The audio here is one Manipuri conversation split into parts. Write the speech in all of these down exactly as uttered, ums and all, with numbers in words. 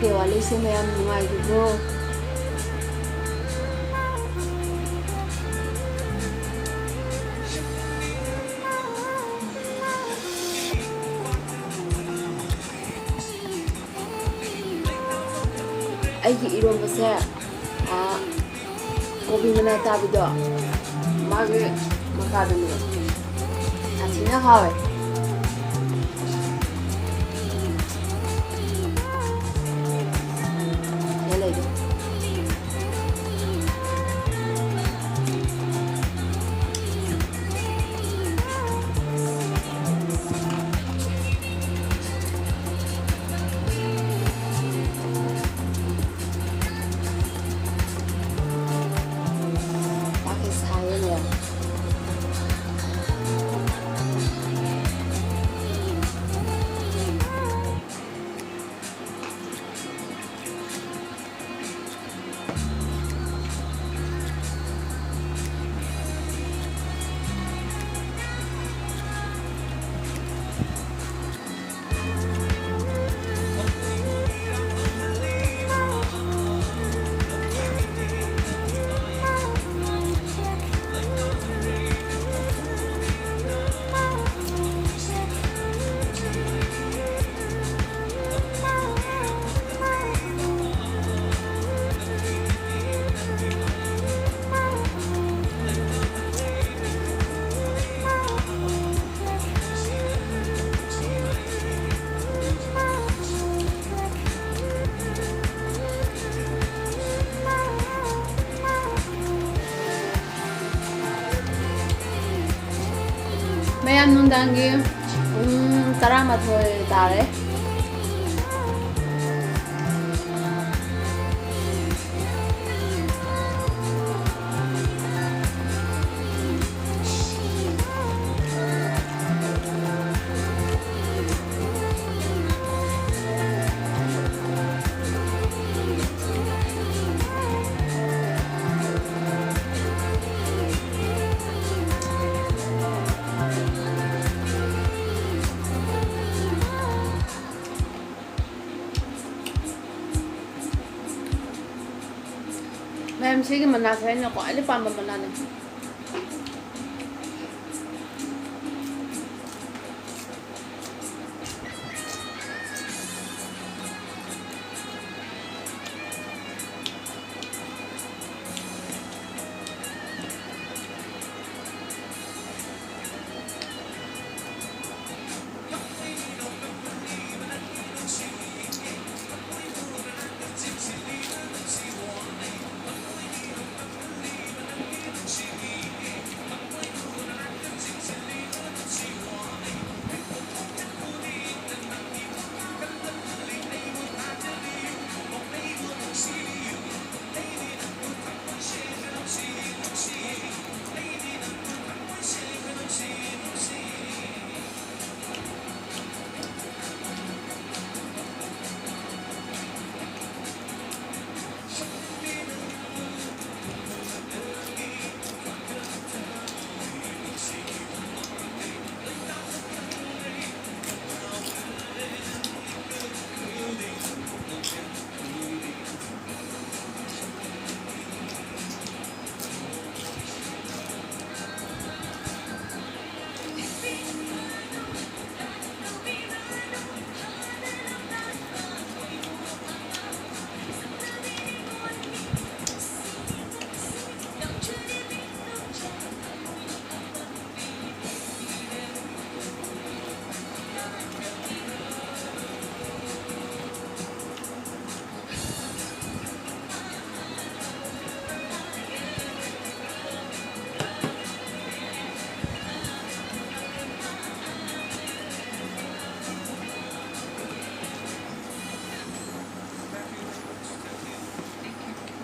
ꯗꯤꯋꯥꯂꯤꯁꯦ ꯃꯌꯥꯝ ꯅꯨꯡꯉꯥꯏꯈꯤꯕ꯭ꯔꯣ? ꯑꯩꯒꯤ ꯏꯔꯣꯝꯕꯁꯦ, ꯑꯥ, ꯀꯣꯕꯤ ꯃꯅꯥ ꯆꯥꯕꯤꯗꯣ, ꯃꯥꯒꯤ ꯃꯀꯥꯗꯨꯅꯦ꯫ ꯌꯥꯝ ꯊꯤꯅ ꯍꯥꯎꯋꯦ꯫ ꯁꯤꯗ ꯂꯩꯗꯣ꯫ ꯆꯥꯛꯁꯦ ꯁꯥꯏꯌꯦꯅꯦ꯫ ꯃꯌꯥꯝ, ꯅꯨꯡꯗꯥꯡꯒꯤ ꯄꯨꯡ ꯇꯔꯥꯃꯥꯊꯣꯏ ꯇꯥꯔꯦ꯫ ꯃꯌꯥꯝ, ꯁꯤꯒꯤ ꯃꯅꯥꯁꯦ ꯑꯩꯅ ꯈ꯭ꯋꯥꯏꯗꯒꯤ ꯄꯥꯝꯕ ꯃꯅꯥꯅꯦ꯫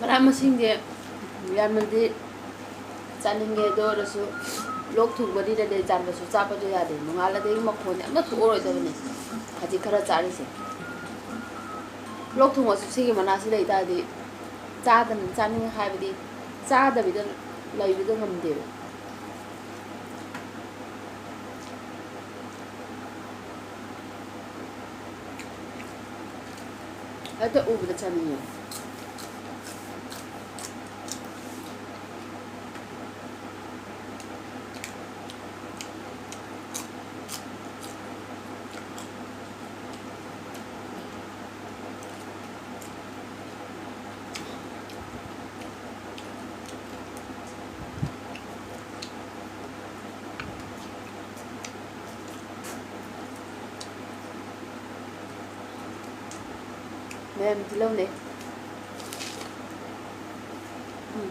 ꯃꯅꯥ ꯃꯁꯤꯡꯁꯦ ꯌꯥꯝꯅꯗꯤ ꯆꯥꯅꯤꯡꯉꯦ, ꯑꯗꯨ ꯑꯣꯏꯔꯁꯨ ꯂꯣꯛ ꯊꯨꯡꯕꯅꯤꯅꯅꯦ, ꯌꯥꯝꯅꯁꯨ ꯆꯥꯕꯗꯣ ꯌꯥꯗꯦ꯫ ꯅꯣꯡꯉꯥꯜꯂꯗꯤ ꯃꯈꯣꯟꯗꯤ ꯑꯝꯇ ꯊꯣꯛꯑꯔꯣꯏꯗꯕꯅꯦ ꯍꯧꯖꯤꯛ ꯈꯔ ꯆꯥꯔꯤꯁꯦ꯫ ꯂꯣꯛ ꯊꯨꯡꯉꯁꯨ ꯁꯤꯒꯤ ꯃꯅꯥꯁꯤ ꯂꯩ ꯇꯥꯔꯗꯤ ꯆꯥꯗꯅ, ꯆꯥꯅꯤꯡꯉꯦ ꯍꯥꯏꯕꯗꯤ ꯆꯥꯗꯕꯤꯗ ꯂꯩꯕꯗꯣ ꯉꯝꯗꯦꯕ꯫ ꯍꯦꯛꯇ ꯎꯕꯗ ꯆꯥꯅꯤꯡꯉꯦ꯫ ꯃꯌꯥꯝ ꯇꯤꯜꯍꯧꯅꯦ꯫ ꯎꯝ꯫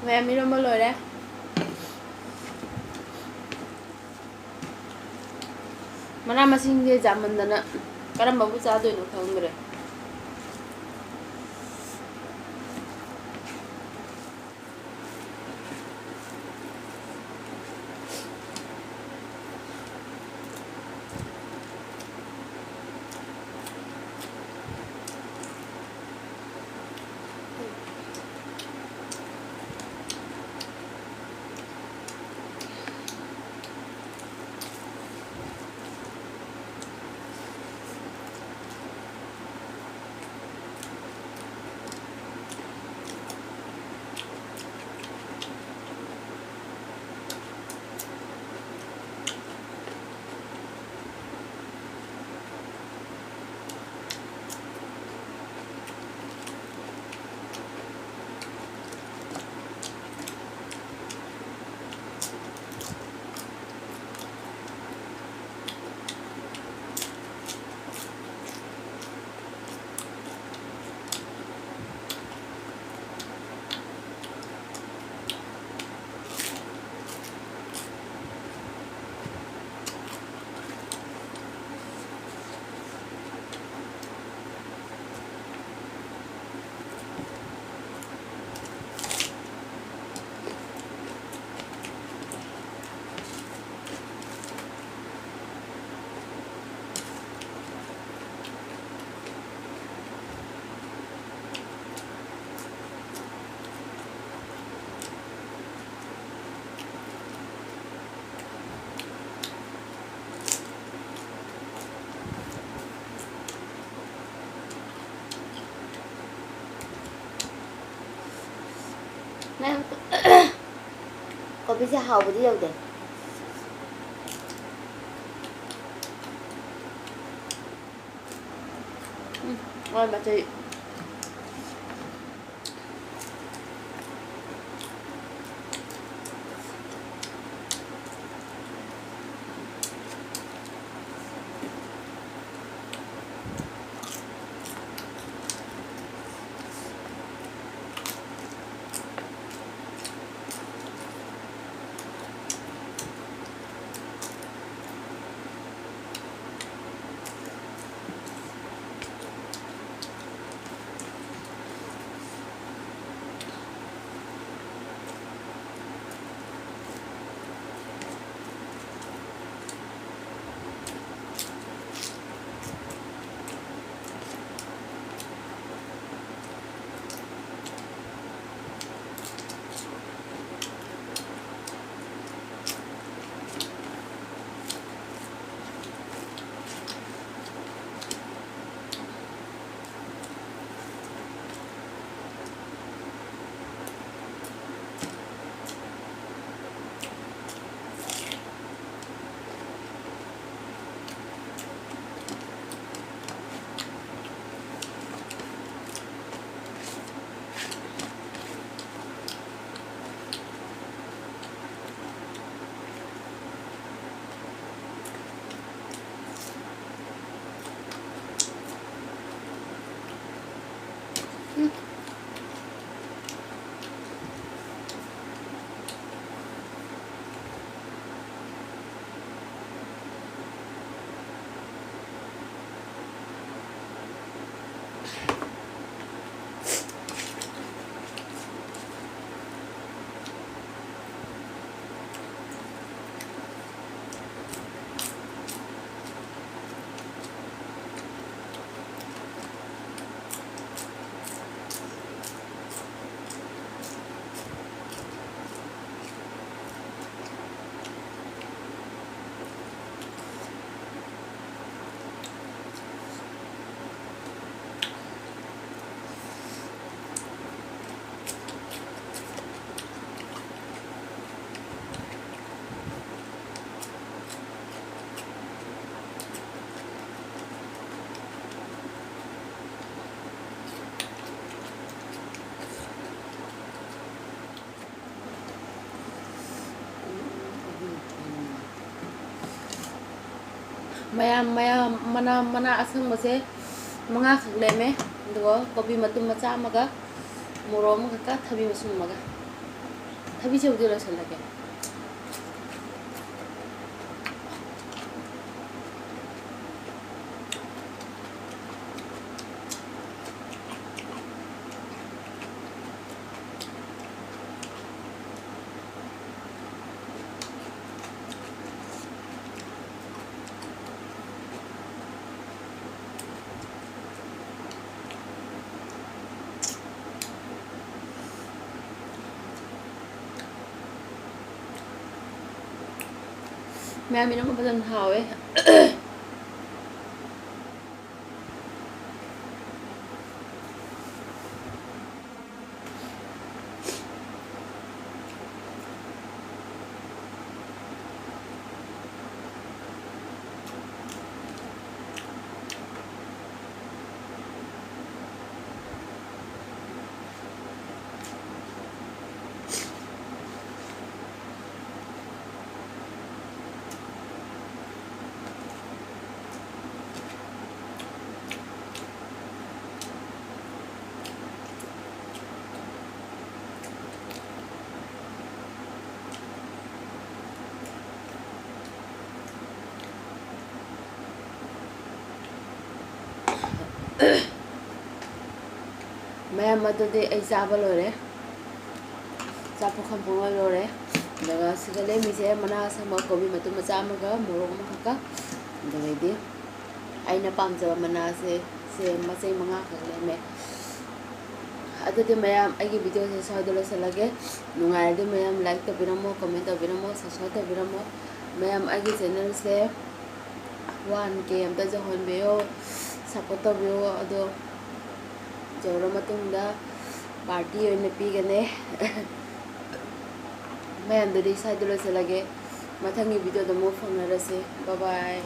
ꯃꯌꯥꯝ ꯏꯔꯣꯝꯕ ꯂꯣꯏꯔꯦ꯫ ꯃꯅꯥ ꯃꯁꯤꯡꯁꯦ ꯌꯥꯝꯃꯟꯗꯅ ꯀꯔꯝꯕꯕꯨ ꯆꯥꯗꯣꯏꯅꯣ ꯈꯪꯗ꯭ꯔꯦ꯫ ꯅꯪ ꯀꯣꯕꯤꯁꯦ ꯍꯥꯎꯕꯗꯤ ꯌꯧꯗꯦ꯫ ꯎꯝ, ꯍꯣꯏ, ꯃꯆꯩ꯫ ꯃꯌꯥꯝ, ꯃꯌꯥꯝ, ꯃꯅꯥ, ꯃꯅꯥ ꯑꯁꯪꯕꯁꯦ ꯃꯉꯥꯈꯛ ꯂꯦꯝꯃꯦ꯫ ꯑꯗꯨꯒ ꯀꯣꯕꯤ ꯃꯇꯨꯝ ꯃꯆꯥ ꯑꯃꯒ, ꯃꯣꯔꯣꯛ ꯑꯃꯈꯛꯀ, ꯊꯕꯤ ꯃꯁꯨꯡ ꯑꯃꯒ꯫ ꯊꯕꯤꯁꯦ ꯍꯧꯖꯤꯛ ꯂꯣꯏꯁꯤꯜꯂꯒꯦ꯫ ꯃꯌꯥꯝ, ꯏꯔꯣꯝꯕ ꯐꯖꯅ ꯍꯥꯎꯋꯦ꯫ ꯃꯌꯥꯝ, ꯑꯗꯨꯗꯤ ꯑꯩ ꯆꯥꯕ ꯂꯣꯏꯔꯦ꯫ ꯆꯥꯛ ꯄꯨꯈꯝ ꯄꯨꯡꯂꯣꯏ ꯂꯣꯏꯔꯦ꯫ ꯑꯗꯨꯒ ꯁꯤꯗ ꯂꯦꯝꯃꯤꯁꯦ ꯃꯅꯥ ꯑꯁꯪꯕ, ꯀꯣꯕꯤ ꯃꯇꯨꯝ ꯃꯆꯥ ꯑꯃꯒ ꯃꯣꯔꯣꯛ ꯑꯃꯈꯛꯀ, ꯑꯗꯨꯗꯩꯗꯤ ꯑꯩꯅ ꯄꯥꯝꯖꯕ ꯃꯅꯥꯁꯦ, ꯁꯦ ꯃꯆꯩ ꯃꯉꯥꯈꯛ ꯂꯦꯝꯃꯦ꯫ ꯑꯗꯨꯗꯤ ꯃꯌꯥꯝ, ꯑꯩꯒꯤ videoꯁꯦ ꯁ꯭ꯋꯥꯏꯗ ꯂꯣꯏꯁꯤꯜꯂꯒꯦ꯫ ꯅꯨꯡꯉꯥꯏꯔꯗꯤ ꯃꯌꯥꯝ like ꯇꯧꯕꯤꯔꯝꯃꯣ, comment ꯇꯧꯕꯤꯔꯝꯃꯣ, subscribe ꯇꯧꯕꯤꯔꯝꯃꯣ꯫ ꯃꯌꯥꯝ, ꯑꯩꯒꯤ channelꯁꯦ one K ꯑꯝꯇ ꯌꯧꯍꯟꯕꯤꯌꯣ, support ꯇꯧꯕꯤꯌꯣ꯫ ꯑꯗꯣ ꯌꯧꯔ ꯃꯇꯨꯡꯗ party ꯑꯣꯏꯅ ꯄꯤꯒꯅꯤ꯫ ꯃꯌꯥꯝꯗꯨꯗꯤ ꯁ꯭ꯋꯥꯏꯗ ꯂꯣꯏꯁꯤꯜꯂꯒꯦ꯫ ꯃꯊꯪꯒꯤ videoꯗ ꯑꯃꯨꯛ ꯐꯪꯅꯔꯁꯦ꯫ Bye bye꯫